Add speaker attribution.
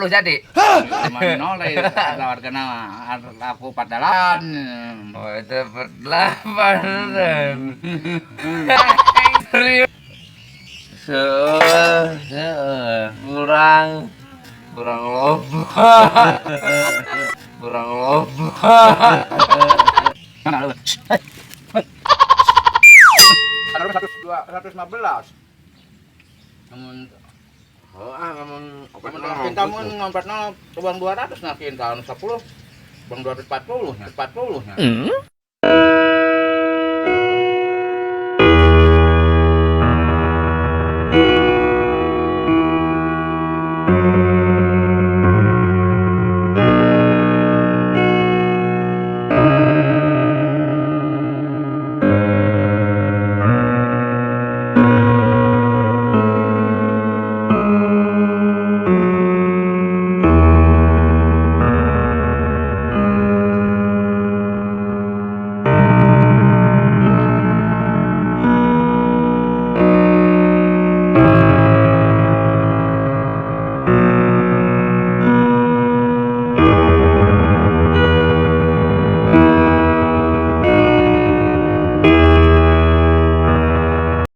Speaker 1: 40 jadi.
Speaker 2: Cuma nol dari hargana aku 48.
Speaker 1: Oh, itu 48. Serius. Seueur,
Speaker 2: Heeh.
Speaker 1: Kurang kurang loba. Kurang loba.
Speaker 2: Mana lu? Ada 102, 115. Namun
Speaker 1: Oh, ah, lamun
Speaker 2: lamun kintal mun 40 uang 200, nah kintal 10 bang 240 nya, 40 nya.